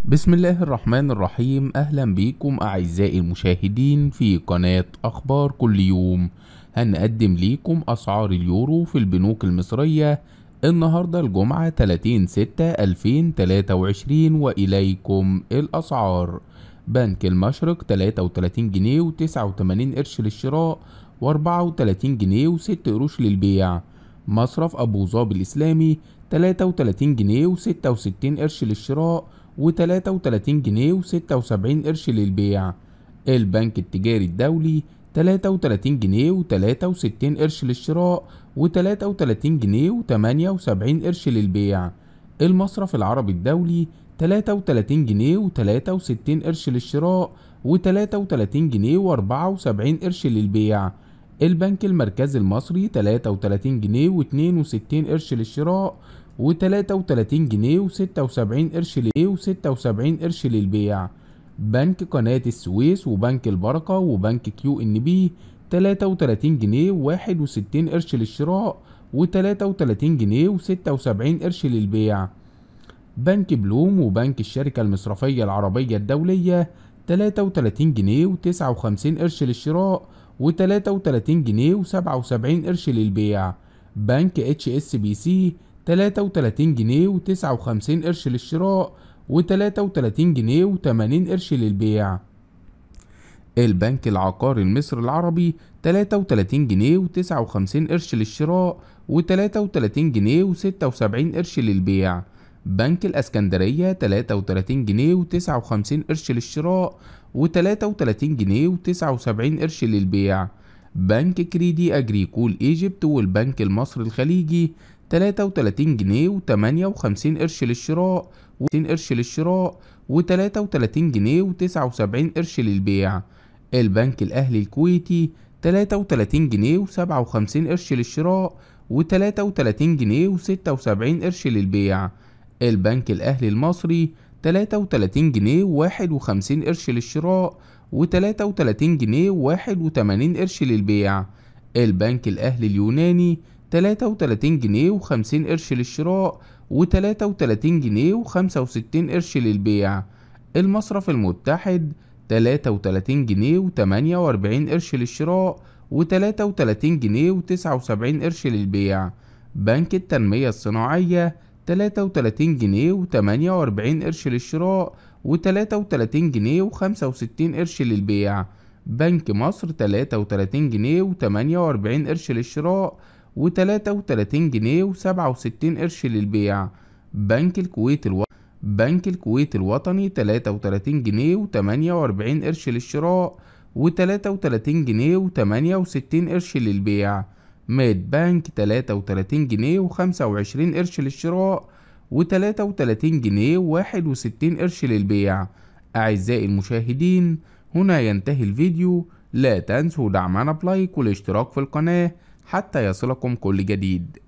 بسم الله الرحمن الرحيم. أهلا بكم أعزائي المشاهدين في قناة أخبار كل يوم. هنقدم لكم أسعار اليورو في البنوك المصرية النهاردة الجمعة 30/6/2023، وإليكم الأسعار. بنك المشرق 33 جنيه و89 قرش للشراء و34 جنيه و6 قروش للبيع. مصرف أبو ظبي الإسلامي 33 جنيه و66 قرش للشراء و33 جنيه و76 قرش للبيع. البنك التجاري الدولي 33 جنيه و63 قرش للشراء و33 جنيه و78 قرش للبيع. المصرف العربي الدولي 33 جنيه و63 قرش للشراء و33 جنيه و74 قرش للبيع. البنك المركزي المصري 33 جنيه و62 قرش للشراء و33 جنيه و76 قرش و76 قرش للبيع. بنك قناة السويس وبنك البركة وبنك QNB 33 جنيه و61 قرش للشراء و33 جنيه و76 قرش للبيع. بنك بلوم وبنك الشركة المصرفية العربية الدولية 33 جنيه و59 قرش للشراء و33 جنيه و77 قرش للبيع. بنك HSBC 33 جنيه و59 قرش للشراء و33 جنيه و80 قرش للبيع. البنك العقاري المصري العربي 33 جنيه و59 قرش للشراء و33 جنيه و76 قرش للبيع. بنك الاسكندرية 33 جنيه و59 قرش للشراء و33 جنيه و79 قرش للبيع. بنك كريدي اجريكول ايجيبت والبنك المصري الخليجي 33 جنيه و58 قرش للشراء و60 قرش للشراء و33 جنيه و79 قرش للبيع. البنك الأهلي الكويتي 33 جنيه و57 قرش للشراء و33 جنيه و76 قرش للبيع. البنك الأهلي المصري 33 جنيه و51 قرش للشراء و33 جنيه و81 قرش للبيع. البنك الأهلي اليوناني 33 جنيه و50 قرش للشراء و33 جنيه و65 قرش للبيع. المصرف المتحد 33 جنيه و48 قرش للشراء و33 جنيه و79 قرش للبيع. بنك التنمية الصناعية 33 جنيه و48 قرش للشراء و33 جنيه و65 قرش للبيع. بنك مصر 33 جنيه و48 قرش للشراء و33 جنيه و67 قرش للبيع. بنك الكويت الوطني 33 جنيه و48 قرش للشراء و33 جنيه و68 قرش للبيع. ميد بانك 33 جنيه و25 قرش للشراء و33 جنيه و61 قرش للبيع. أعزائي المشاهدين، هنا ينتهي الفيديو. لا تنسوا دعمنا ب like والاشتراك في القناة حتى يصلكم كل جديد.